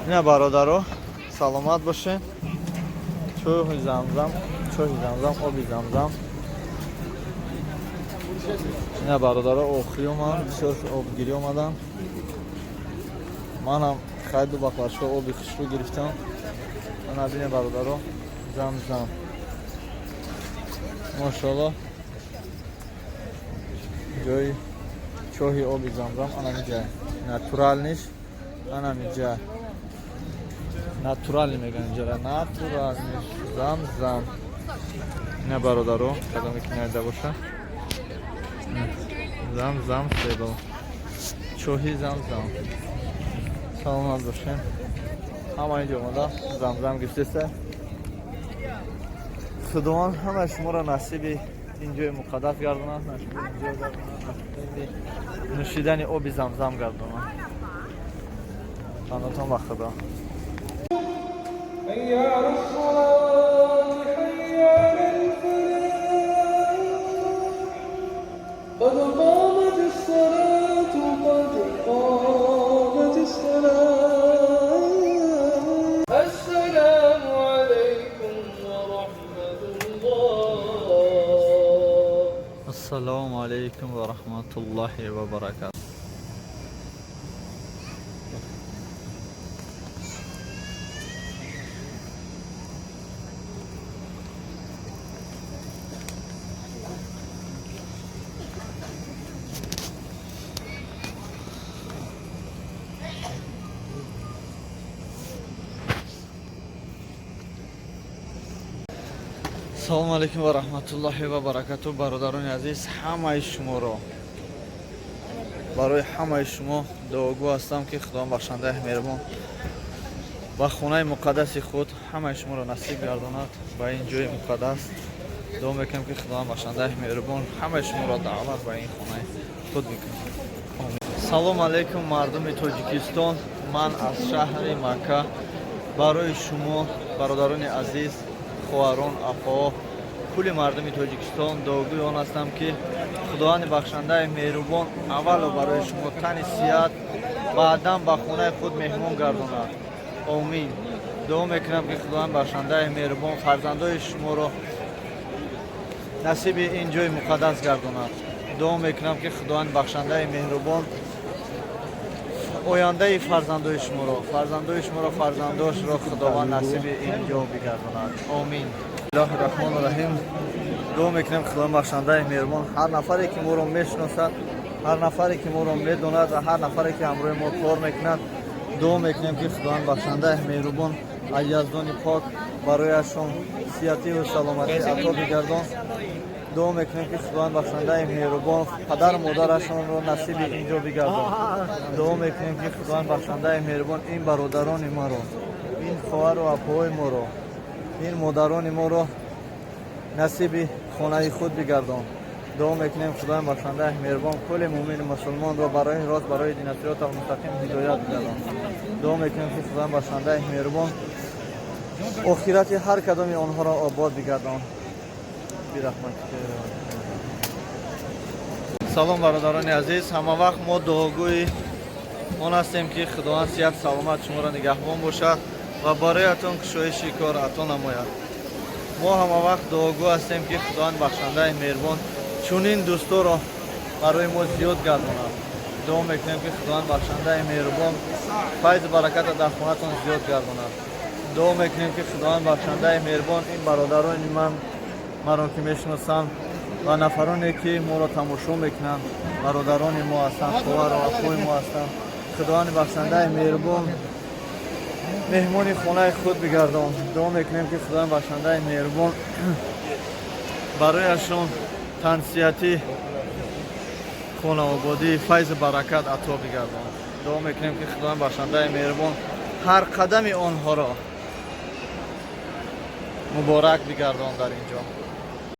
Ина, бародаро, саломат бошед. Чоҳи Замзам, чоҳи Замзам, оби Замзам. Ина, бародаро, охирӣ омадам, бисёр обгирӣ омадам. Манам хайду баклашка оби хушрӯ гирифтам. Ана бине, бародаро, Замзам, мошалло, ҷои чоҳи оби Замзам анами ҷай натуральный ш, анами ҷай натуральный мегӯянд инҷара, натуральный ш Замзам. Ина, бародаро, кадоме ки наида боша, Замзам себо, чоҳи Замзам. Саломат бошем. Ҳама инҷо омада Замзам гирифтеста. Худованд ҳама шуморо насиби ин ҷои муқаддас гардонад, насиби инҷо гардонад, насиби нӯшидани оби Замзам гардонад. Панотон ба Худо. حي على الصلاة، حي على الفلاح، قد قامت الصلاة، قد قامت الصلاة. السلام عليكم ورحمة الله. Ассалому алайкум ва раҳматуллоҳи ва баракату. Салому алайкум ва раҳматуллоҳи ва баракату, бародарони азиз. Ҳамаи шуморо, барои ҳамаи шумо дуогӯ ҳастам, ки Худованд бахшандаи меҳрубон ба хонаи муқаддаси худ ҳамаи шуморо насиб гардонад, ба ин ҷои муқаддас. Дуо мекунем, ки Худованд бахшандаи меҳрубон ҳамаи шуморо даъват ба ин хонаи худ бикунад. Салому алайкум, мардуми Тоҷикистон. Ман аз шаҳри Макка барои шумо, бародарони азиз, хоҳарон, апаҳо, кулли мардуми Тоҷикистон дуогӯи он ҳастам, ки Худованди бахшандаи меҳрубон аввало барои шумо тани сиҳат, баъдан ба хонаи худ меҳмон гардонад. Омин. Дуо мекунам, ки Худованд бахшандаи меҳрубон фарзандои шуморо насиби ин ҷои муқаддас гардонад. Дуо мекунам, ки Худованд бахшандаи меҳрубон ояндаи фарзандои шуморо, фарзандошро Худованд насиби ин ҷо бигардонад. Омин. Бисмиллоҳи раҳмони раҳим. Дуо мекунем, Худованд бахшандаи меҳрубон ҳар нафаре ки моро мешиносад, ҳар нафаре ки моро медонад ва ҳар нафаре ки ҳамроҳи мо кор мекунад, дуо мекунем, ки Худованд бахшандаи меҳрубон аз Яздони пок барояшон сиҳативу саломатӣ ато бигардон. Дуо мекунем, ки Худованд бахшандаи меҳрубон падару модарашонро насиби ин ҷо бигардон. Дуо мекунем, ки Худованд бахшандаи меҳрубон ин бародарони маро, ин хоҳару апоҳои моро, ин модарони моро насиби хонаи худ бигардон. Дуо мекунем, Худованд бахшандаи меҳрубон кулли муъмину мусулмонро барои рост, барои иҳдина сирота мустақим ҳидоят бигардон. Дуо мекунем, ки Худованд бахшандаи меҳрубон охирати ҳар кадоми онҳоро обод бигардон. Бирахматика. Салом, бародарони азиз. Ҳама вақт мо дуогӯи он ҳастем, ки Худованд сиҳат саломат шуморо нигаҳбон бошад ва бароятон кушоиши кор ато намояд. Мо ҳама вақт дуогӯ ҳастем, ки Худованд бахшандаи меҳрубон чунин дӯсторо барои мо зиёд гардонад. Дуо мекунем, ки Худованд бахшандаи меҳрубон файзу бараката дар хонатон зиёд гардонад. Дуо мекунем, ки Худованд бахшандаи меҳрубон ин бародарони ман, маро ки мешиносанд ва нафароне ки моро тамошо мекунанд, бародарони мо ҳастанд, хоҳару апои мо ҳастанд, Худованди бахшандаи меҳрубон меҳмони хонаи худ бигардон. Дуо мекунем, ки Худованд бахшандаи меҳрубон барояшон тансиҳатӣ, хонаободӣ, файзу баракат ато бигардон. Дуо мекунем, ки Худованд бахшандаи меҳрубон ҳар қадами онҳоро муборак бигардон дар ин ҷо.